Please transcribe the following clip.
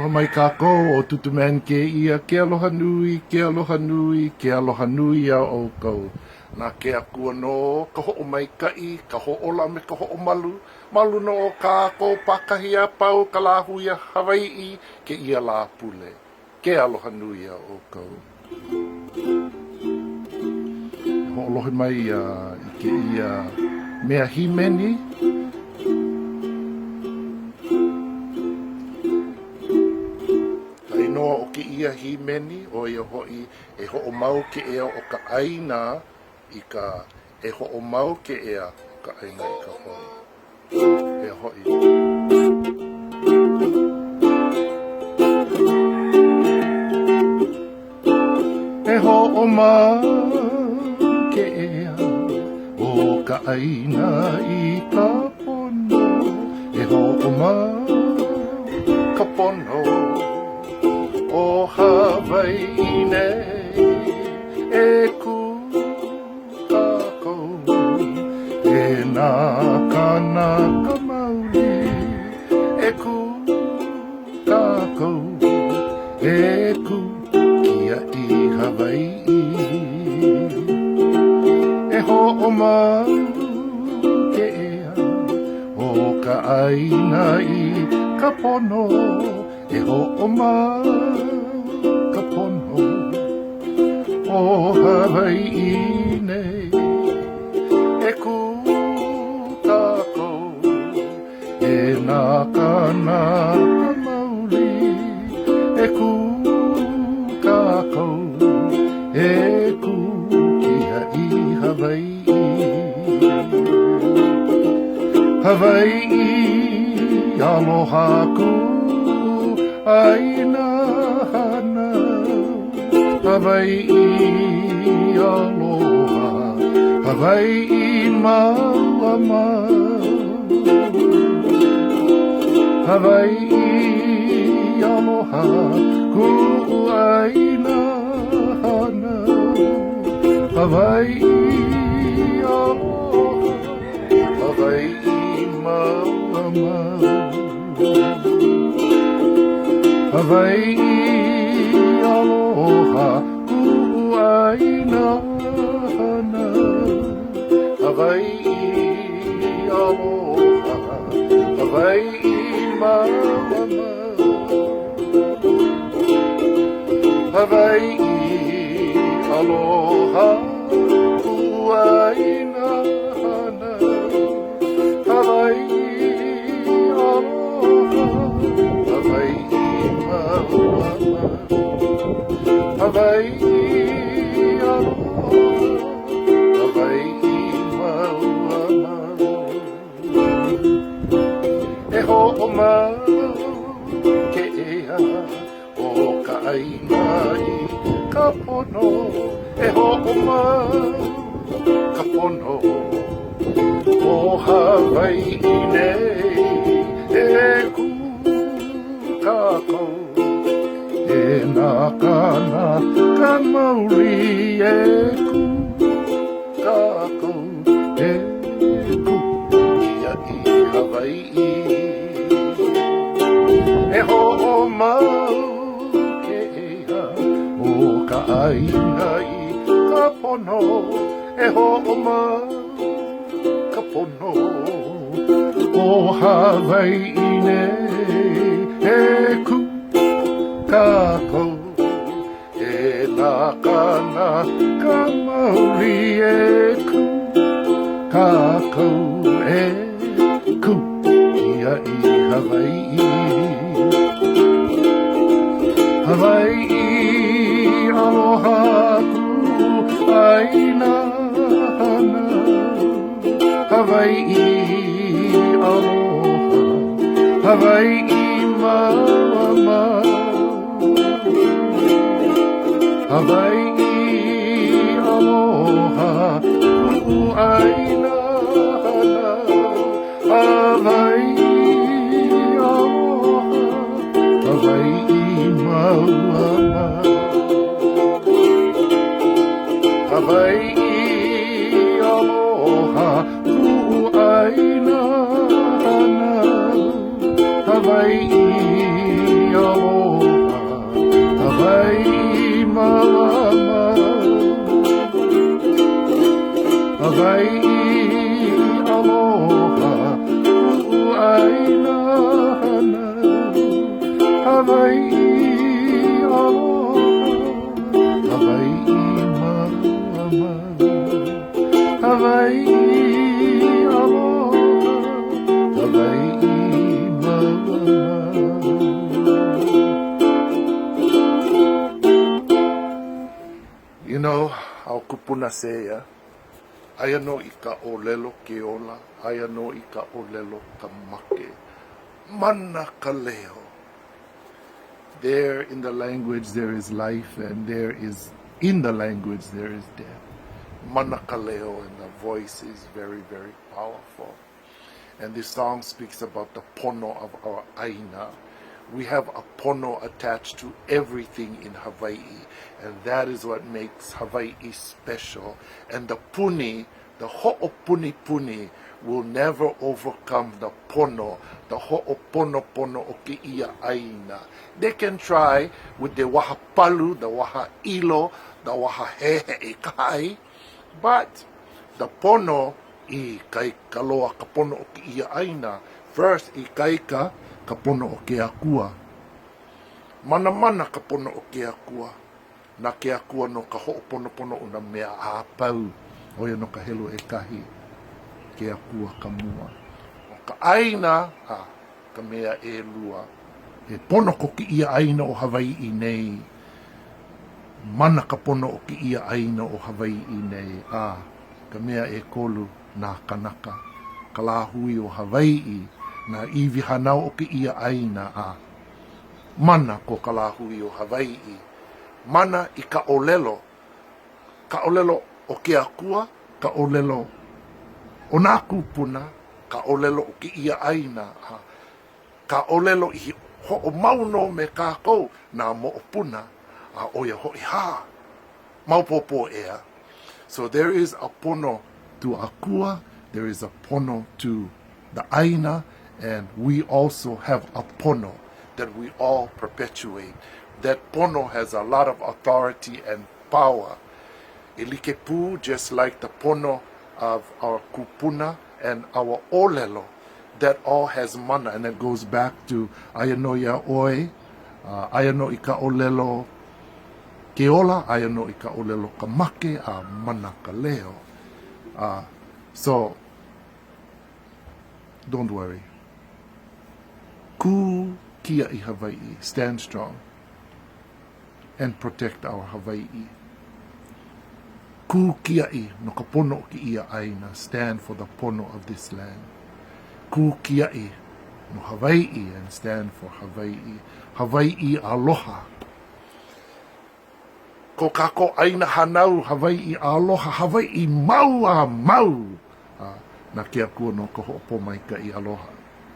Aloha mai kākou, ʻo Tūtū Man kēia, ke aloha nui, ke aloha nui, ke aloha nui iā ʻoukou. Na ke Akua nō ka hoʻomaikaʻi, ka hoʻola a me ka hoʻomalu ma luna o kākou pākahi a pau ka lāhui Hawaiʻi kēia Lāpule. Ke aloha nui iā ʻoukou. E hoʻolohe mai i kēia mea hīmeni. Ka inoa o kēia hīmeni, ʻo ia hoʻi, E Hoʻomau ke Ea o ka ʻĀina i ka E Hoʻomau ke Ea o ka ʻĀina i ka Pono. Eia hoʻi. E hoʻomau ke ea o ka ʻāina i ka pono. E hoʻomau ka pono o Hawaiʻi nei. E kū kākou e nā kānaka maoli. E kū kākou, e kū kiaʻi Hawaiʻi. E hoʻomau ke ea o ka ʻāina i ka pono. E hoʻomau ka pono o Hawaiʻi nei. E kū kākou e nā kānaka maoli. E kū kākou, e kū kiaʻi Hawaiʻi. Hawaiʻi aloha kuʻu ʻāina hānau. Hawaiʻi aloha, Hawaiʻi mau a mau. Hawaiʻi aloha kuʻu ʻāina hānau. Hawaiʻi aloha, Hawaiʻi mau a mau. Hawaiʻi aloha kuʻu ʻāina hānau. Hawaiʻi aloha, Hawaiʻi mau a mau. Hawaiʻi aloha kuʻu ʻāina hānau. Hawaiʻi aloha, Hawaiʻi mau a mau. Hawaiʻi aloha, Hawaiʻi mau a mau. E hoʻomau ke ea o ka ʻāina i ka pono. E hoʻomau ka pono o Hawaiʻi nei. E kū kākou e nā kānaka maoli. E kū kākou. E kū kiaʻi Hawaiʻi. E hoʻomau ke ea o ka ʻāina i ka pono. E hoʻomau ka pono o Hawaiʻi nei. E kū kākou. E nā kānaka maoli e kū kākou e kū kiaʻi Hawaiʻi. Hawaiʻi aloha kuʻu ʻāina hānau. Hawaiʻi aloha, Hawaiʻi mau a mau. Hawaiʻi aloha kuʻu ʻāina hānau. Hawaiʻi aloha, Hawaiʻi mau a mau. Hawaiʻi aloha kuʻu ʻāina hānau. Hawaiʻi aloha. Hawaiʻi aloha, Hawaiʻi mau a mau. Hawaiʻi aloha, Hawaiʻi mau a mau. You know, our kupuna say, yeah? Aia nō i ka ʻōlelo ke ola, aia nō i ka ʻōlelo ka make. Mana ka leo. There in the language there is life and there is in the language there is death. Mana ka leo and the voice is very, very powerful. And this song speaks about the pono of our ʻāina. We have a pono attached to everything in Hawaiʻi, and that is what makes Hawaiʻi special. And the puni, the hoʻopunipuni, will never overcome the pono, the hoʻoponopono o kēia ʻāina. They can try with the waha palu, the waha ilo, the waha heheʻe kai, but the pono Ikaika loa ka pono o kēia ʻāina. First, ikaika ka pono o ke Akua. Manamana ka pono o ke Akua. Na ke Akua nō ka hoʻoponopono o nā mea a pau. ʻO ia nō ka helu ʻekahi, ke Akua ka mua. ʻO ka ʻāina, a, ka mea ʻelua. He pono ko kēia ʻāina o Hawaiʻi nei. Mana ka pono o kēia ʻāina o Hawaiʻi nei, a ka mea ʻekolu, nā kanaka, ka lāhui o Hawaiʻi, nā iwi hānau o kēia ʻāina, a mana ko ka lāhui o Hawaiʻi. Mana i ka ʻōlelo, ka ʻōlelo o ke Akua, ka ʻōlelo o nā kūpuna, ka ʻōlelo o kēia ʻāina, a ka ʻōlelo i hoʻomau nō me kākou nā moʻopuna, a ʻo ia hoʻi hā, maopopo ʻea. So there is a pono to Akua, there is a pono to the ʻāina, and we also have a pono that we all perpetuate. That pono has a lot of authority and power. E like pū, just like the pono of our kūpuna and our ʻōlelo, that all has mana and that goes back to aia nō iā ʻoe, uh, aia nō i ka ʻōlelo ke ola, aia nō i ka ʻōlelo ka make, a mana ka leo. Uh, so, don't worry. Kū kiaʻi Hawaiʻi, stand strong and protect our Hawaiʻi. Kū kiaʻi no ka pono o kēia ʻāina, stand for the pono of this land. Kū kiaʻi no Hawaiʻi and stand for Hawaiʻi. Hawaiʻi aloha. Ko kākou ʻāina hānau, Hawaiʻi aloha, Hawaiʻi mau a mau! A na ke Akua nō ka hoʻopōmaikaʻi aloha.